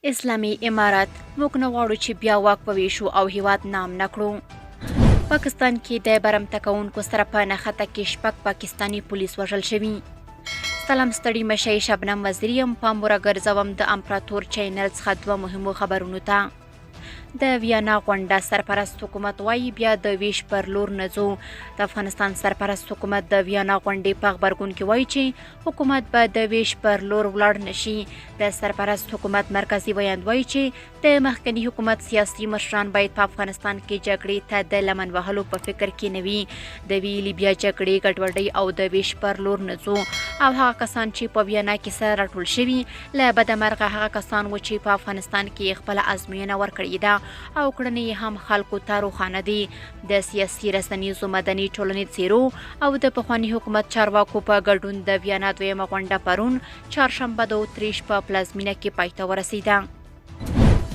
اسلامي امارت، موږ نه غواړو چې بیا واک وویشو او هیواد نام نه کړو. پاکستان کې د برمته کوونکو سره په نښته کې شپږ پاکستاني پولیس وژل شوي. سلام ستړي مشي، شبنم وزیري یم. پام ورګرځوم د امپراتور چینل څخه دوه مهمو خبرونو ته. د ویانا غونډه، سرپرست حکومت وايي بیا د ویش پر لور نه ځو. د افغانستان سرپرست حکومت د ویانا غونډې په غبرګون کې وايي چې حکومت به د ویش پر لور ولاړ نشي. د سرپرست حکومت مرکزي ویاند وايي چې د مخکني حکومت سیاسي مشران باید په افغانستان کې جګړې ته د لمن وهلو په فکر کې نه وي. د ویلي بیا جګړې، ګډوډۍ او د ویش پر لور نه ځو او هغه کسان چې په ویانا کې سره راټول شوي، له بده مرغه هغه کسان وو چې په افغانستان کې یې خپله ازموینه ورکړې ده او کړنې یې هم خلکو ته روښانه دي. د سیاسي، رسنیزو، مدني ټولنې څېرو او د پخواني حکومت چارواکو په ګډون د ویانا دویمه غونډه پرون چهارشنبه د اتریش په پلازمینه کې پای ته ورسېده.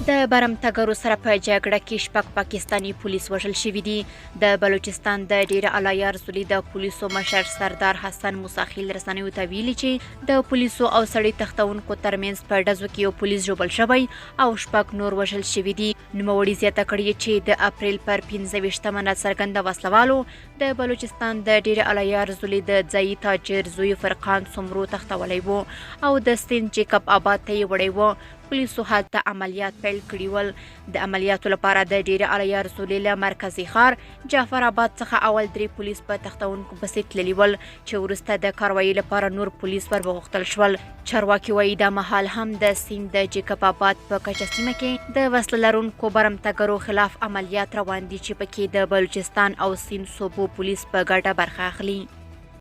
د برمتګرو سره په جګړه کې شپږ پاکستاني پولیس وژل شوي دي. د بلوچستان د ډیره الایار ضلع د پولیسو مشر سردار حسن موساخیل رسنیو ته ویلي چې د پولیسو او سړي تښتونکو ترمنځ په ډزو کې یو پولیس ژوبل شوی او شپږ نور وژل شوي دي. نوموړي زیاته کړې چې د اپریل پر 25مه ناڅرګنده وسلوالو د بلوچستان د ډیره الایار ضلع د ځایي تاجر زوی فرقان سمرو تښتولی وو او د سیند جیکب آباد ته یې وړی وو. پولیسو هلته عملیات پیل کړي ول. د عملیاتو لپاره د ډیره الایار ضلع له مرکزي ښار جعفر آباد څخه اول درې پولیس په تښتونکو پسې تللي ول چې وروسته د کاروايي لپاره نور پولیس ور وغوښتل شول. چارواکي وایي دا مهال هم د سیند د جیکب آباد په کچه سیمه کې د وسله لرونکو برمتګرو خلاف عملیات روان دي چې پکې د بلوچستان او سیند صوبو پولیس په ګډه برخه اخلي.